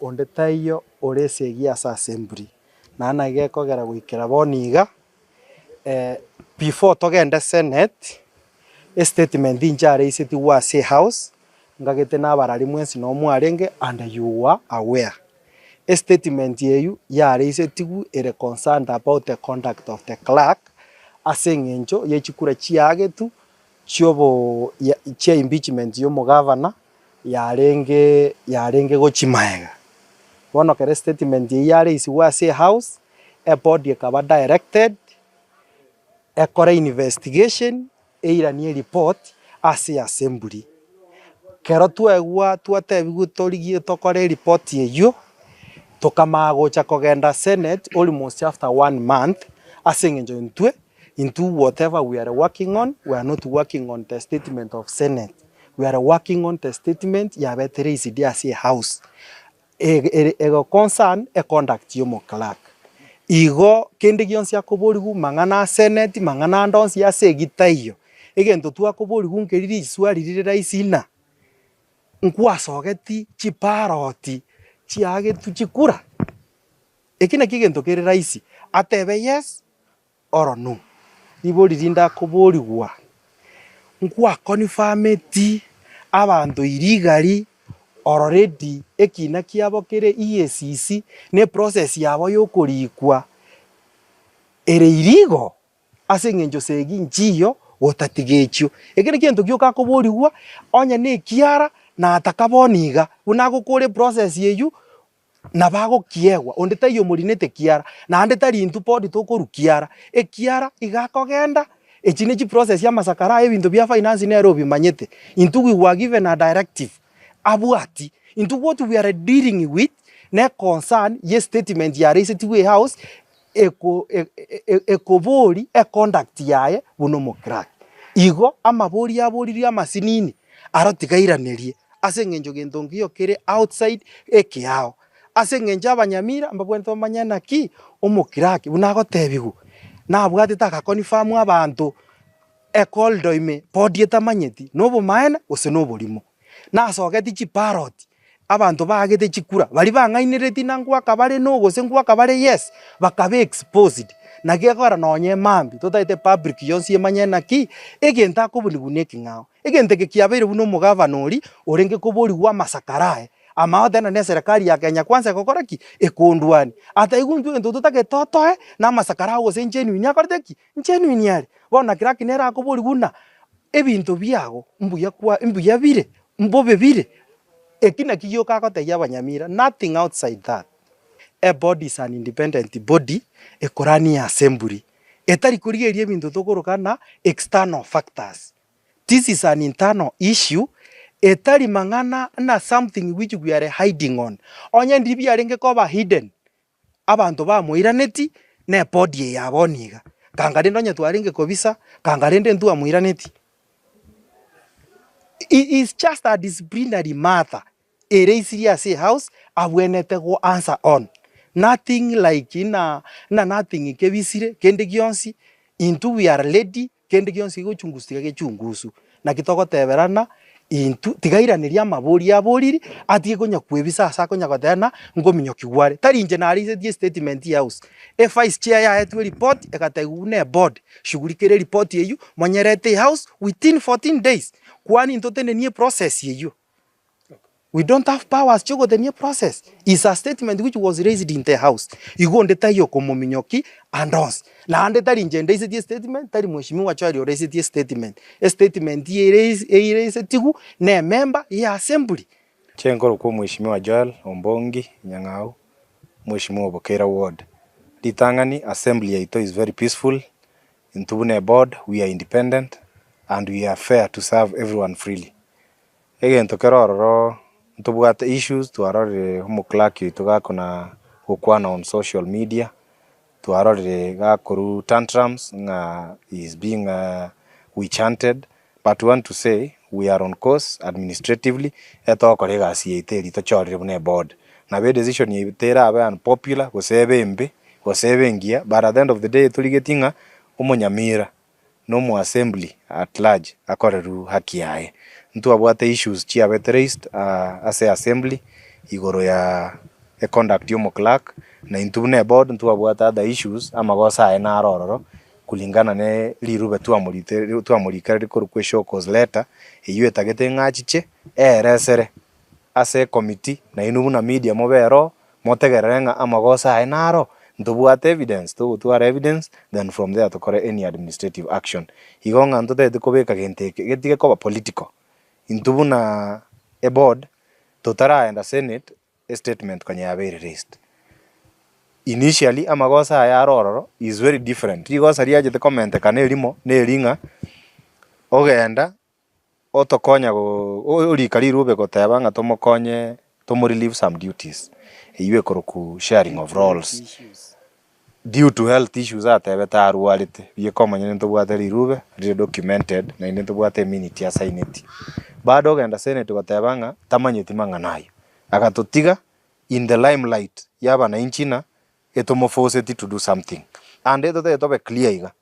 Onde taiyo ore esegi ase assembly, naende naki gekogera goikera bono iga, before togende senate, estatement inche areisetigwe ase ehouse, ngagete na abarari mwensi noo mwarenge and you were aware. Estatement eywo yareisetigwe ere concerned about the conduct of the clerk, ase eng'encho ye chikura chiagetwe chiobo chia impeachment ya omogavana yarenge yarenge gochia maega. Bono ekero estatement eyio yareisigwe ase ehouse, ebody ekaba directed, ekore investigation, eiranie ereport ase assembly. Kero twaegwa twatebiwa torigie tokore ereport eyio, tokamanya gocha kogenda senate almost after one month, ase eng'encho intwe. Intwe whatever we are working on, we are not working on the statement of senate, we are working on the statement yabete raised ase ehouse ere ego concern econduct ya omoclerk. Igo kende gionsi akoborigwa mang'ana a senate, mang'ana ande onsi ase egi taiyo, egento twakoborigwa nkeri riswali rire rahisi ng'a nkwasogeti chiparoti chiagetwe chikura? Eki nakio egento kere rahisi, atebe yes or no. Ribori rinde akoborigwa, nkwakonfameti abanto illegally already ekina kiabo kere EACC ne process yabo yokorikwa ere illegal ase eng'encho segi nchiyo gotatiga echio. Eke nakio egento gioka akoborigwa onye na ekiara nataka bono iga, buna agokora eprocess eywo. Nabo agokiegwa, onde taiyo omorinete kiara, naende tari intwe body tokorwa kiara, ekiara iga akogenda, echi ne chiprocess amasakara aya ebinto bia finance nere obimanyete, intwe we were given a directive abwati, intwe what we are dealing with ne concern ye statement yaraisetigwe ehouse eko ekobori econduct yaye buna omoclerk. Igo amabori aboririe amasinini aro tiga airanerie. Ase engencho gento nkiyo kere outside ekeao. Ase engencho abanyamira mbabwenerete bamanye naki omokiraki buna agotebigwa nabwatete agaconfirm abanto ecorridor ime body etamanyeti nobomaene gose noborimo. Nasogeti chiparoti abanto baagete chikura baria bang'ainereretie na ngoaka bare no gose ngoaka bare yes bakaba exposed. Naki ekogera nonye mambia totagete public yonsi emanye naki egento akobunigwa na ekeng'ao. Egento eke kiabeire buna omogavana oria orenge koborigwa amasakara aye, amaote na neserekari ya Kenya Kwanza egokora ki? Ekondwania. Ataigwe intwe egento totagete totoe na amasakara ao gose ngenuine akorete ki? Ngenuine are. Bono naki lakini nere akoborigwa buna ebinto biago mbuya kwa mbuya bire, mbobe bire, eki naki gioka agotebia abanyamira, nothing outside that. A body is an independent body ekorania assembly. Etari korigereria ebinto tokoroka ng'a external factors. This is an internal issue, etari mang'ana ng'a something which we are hiding on. Onye ndiri biarenge koba hidden, abanto bamoiraneti na ebody eye ya bono iga. Kanga rende onye twarenge kobisa, kanga rende ntwamoiraneti. It is just a disciplinary matter. Ere isirie ase ehouse abwenerete go answer on nothing like ng'a ng'a nothing kebisire kende gionsi intwe we are ready kende gionsi gegochungusu tiga gechungusu. Naki togoteberana intwe tiga airanerie amabori aboriri atige konya kwebisa ase akonya goteba ng'a nkominyokigwa are. Tari inche nareisetie estatement ya house, evice chair yaetwe eripoti egatebiwa buna eboard shughulikera eripoti eywo monyerete ehouse within 14 days kwani ntotenenie eprocess eywo. We don't have powers chiogotenia process is a statement which was raised in the house. Igo onde taiyo okomominyoki ande onsi. Naende tari inche ndaisetie statement, tari mweshimiwa Joel oraisetie statement. Estatement eiraisetigwe na emember ye assembly. Inche nkorokwa omweshimiwa Joel Ombongi Nyang'au, omweshimiwa o Bokeira ward. Ritang'ani assembly yaito is very peaceful, intwe buna eboard we are independent and we are fair to serve everyone freely. Egento kere ororo ntobwate issues twarorire omoclerk oito gakona gokwana on social media, twarorire gakorwa tantrums ng'a he is being witch hunted, but we want to say we are on course administratively etogokora egasi yaito eria tochorire buna eboard. Nabo edecision yaito erabe unpopular gose ebe embe gose ebe engiya but at the end of the day torigetie ng'a omonyamira. na omoassembly at large akorerwe haki yaye. Ntwabwate issues chiabete raised ase assembly igoro ya. Econduct ya omoclerk, na intwe buna eboard ntwabwate other issues, amagoso aye naro ororo, kulingana ne rirube twamorite twamorikera rikorokwa eshow cause letter, eywo etagete ng'a achiche, eeresere ase ecommittee, na inwe buna media mobe ero, motegerere ng'a amagoso aye naro, ntobwate evidence, togotwara evidence, then from there tokore any administrative action. Igo ng'a ntotagete kobeka gento eke, getige koba political, intwe buna eboard, totaraenda senate, estatement konya yabeire raised. Initially amagoso aya are ororo is very different, rigosa riachete komentekana erimo neri ng'a ogenda otokonya go orika rirube goteba ng'a tomokonye tomo relieve some duties, eywo ekorokwa sharing of roles. Due to health issues atebete arwarete, bieka omonyene ntobwate rirube rire documented naende ntobwate eminute asaineti. Bado ogenda senate goteba ng'a tamanyeti mang'ana ayio. Agatotiga in the limelight ya abananchi ng'a etomofoseti to do something. And etotagete tobe clear iga,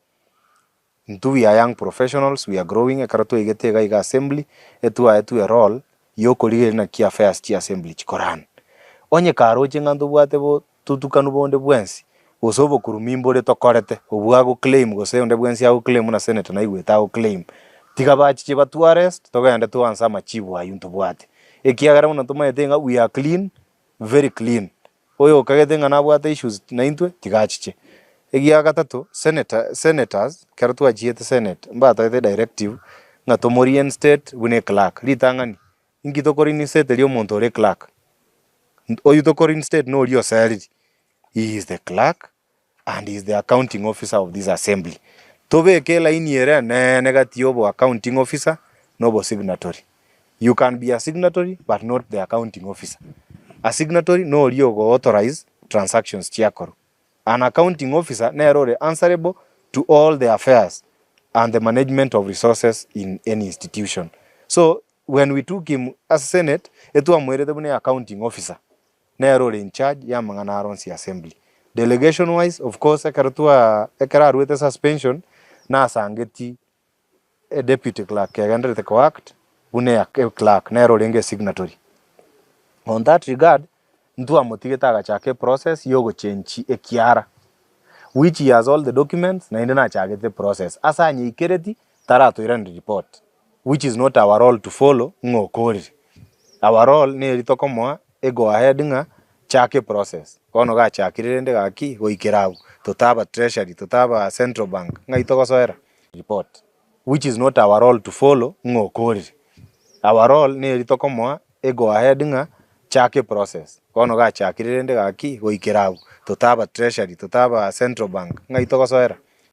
Intwe we are young professionals, we are growing, ekero twaigete iga iga assembly, etwaetwe erole ya okorigereria naki affairs chia assembly chikorana. Onye karoche ng'a ntobwate botutukanu bonde bwensi, gose obokurumi mbore tokorete, obwo ago claim gose onde bwensi ago claim buna senator naigwete ago claim, tiga bachiche batu arrest, togende toanse amachibu aywo ntobwate. Ekiagera buna tomaete ng'a we are clean, very clean. Oyokagete ng'a nabwate issues naintwe, tiga achiche. Egia gatato, senator, senators, ekero twachiete senate, mbatoete directive ng'a tomo reinstate buna eclerk. Ritang'ani, inki toko reinstate ria omonto ore eclerk? Oywo toko reinstate noria oseriri, he is the clerk and he is the accounting officer of this assembly. Tobeke elaini ere eneene gati ya obo accounting officer na obo signatory. You can be a signatory but not the accounting officer. A signatory noria ogo authorize transactions chiakorwa. An accounting officer nere ore answerable to all the affairs and the management of resources in any institution. So when we took him ase senate, etwamoirete buna accounting officer. Nere ore in charge y'amang'ana aro onsi assembly. Delegation wise of course ekero twa ekero aruete suspension nasangeti e deputy clerk kegendererete ko act buna e clerk nere orenge esignatory. On that regard ntwamotigete agachaka eprocess ya ogochenchi ekiara which he has all the documents naende nachagete eprocess ase anyeikereti taratoiraneria report which is not our role to follow ng'a okorire. Our role neri tokomoa e go ahead ng'a chaka eprocess. Bono gachakire rende gaki goikera abwo totaba treasury totaba central bank ng'ai togosoera? Report which is not our role to follow ng'a okorire. Our role neri tokomoa e go ahead ng'a chaka eprocess. Bono gachakire rende gaki goikera abwo totaba treasury totaba central bank ng'ai togosoera?